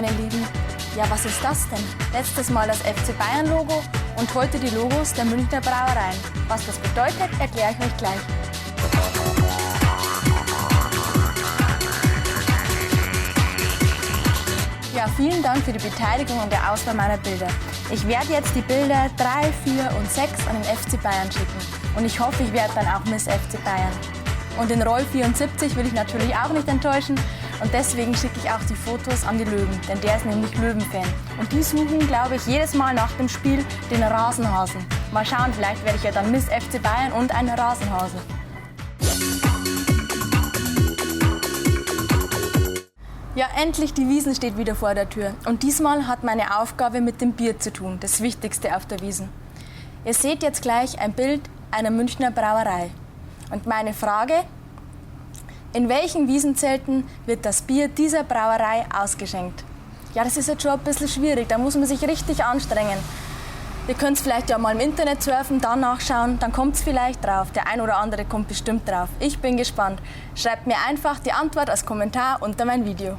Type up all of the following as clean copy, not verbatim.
meine Lieben. Ja, was ist das denn? Letztes Mal das FC Bayern Logo und heute die Logos der Münchner Brauereien. Was das bedeutet, erkläre ich euch gleich. Ja, vielen Dank für die Beteiligung an der Auswahl meiner Bilder. Ich werde jetzt die Bilder 3, 4 und 6 an den FC Bayern schicken. Und ich hoffe, ich werde dann auch Miss FC Bayern. Und den Roll 74 will ich natürlich auch nicht enttäuschen. Und deswegen schicke ich auch die Fotos an die Löwen, denn der ist nämlich Löwenfan. Und die suchen, glaube ich, jedes Mal nach dem Spiel den Rasenhasen. Mal schauen, vielleicht werde ich ja dann Miss FC Bayern und ein Rasenhase. Ja, endlich, die Wiesn steht wieder vor der Tür. Und diesmal hat meine Aufgabe mit dem Bier zu tun, das Wichtigste auf der Wiesn. Ihr seht jetzt gleich ein Bild einer Münchner Brauerei. Und meine Frage, in welchen Wiesnzelten wird das Bier dieser Brauerei ausgeschenkt? Ja, das ist jetzt schon ein bisschen schwierig, da muss man sich richtig anstrengen. Ihr könnt's vielleicht ja mal im Internet surfen, dann nachschauen, dann kommt's vielleicht drauf. Der ein oder andere kommt bestimmt drauf. Ich bin gespannt. Schreibt mir einfach die Antwort als Kommentar unter mein Video.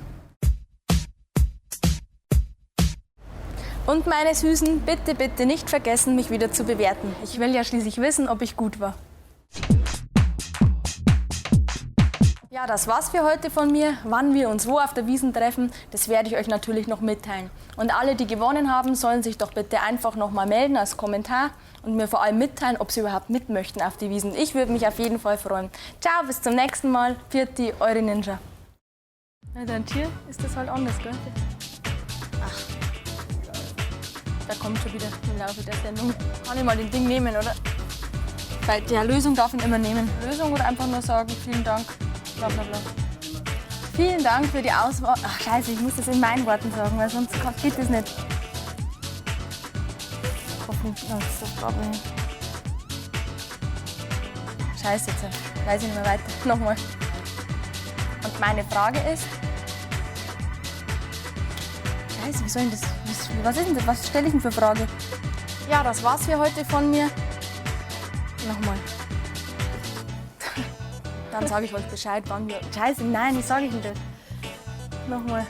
Und meine Süßen, bitte, bitte nicht vergessen, mich wieder zu bewerten. Ich will ja schließlich wissen, ob ich gut war. Ja, das war's für heute von mir. Wann wir uns wo auf der Wiesn treffen, das werde ich euch natürlich noch mitteilen. Und alle, die gewonnen haben, sollen sich doch bitte einfach nochmal melden als Kommentar und mir vor allem mitteilen, ob sie überhaupt mit möchten auf die Wiesn. Ich würde mich auf jeden Fall freuen. Ciao, bis zum nächsten Mal. Pfiat di, eure Ninja. Na, dein Tier ist das halt anders, gell? Ach, da kommt schon wieder im Laufe der Sendung. Kann ich mal den Ding nehmen, oder? Bei der Lösung darf ich ihn immer nehmen. Lösung oder einfach nur sagen, vielen Dank. Bla, bla, bla. Vielen Dank für die Auswahl. Ach scheiße, ich muss das in meinen Worten sagen, weil sonst geht das nicht. Hoffentlich, oh, das ist das Problem. Scheiße, jetzt weiß ich nicht mehr weiter. Nochmal. Und meine Frage ist... Scheiße, wie soll ich denn das... Was ist denn das? Was stelle ich denn für Frage? Ja, das war's für heute von mir. Nochmal. Dann sage ich euch Bescheid, wann wir... Scheiße, nein, wie sage ich denn das? Nochmal.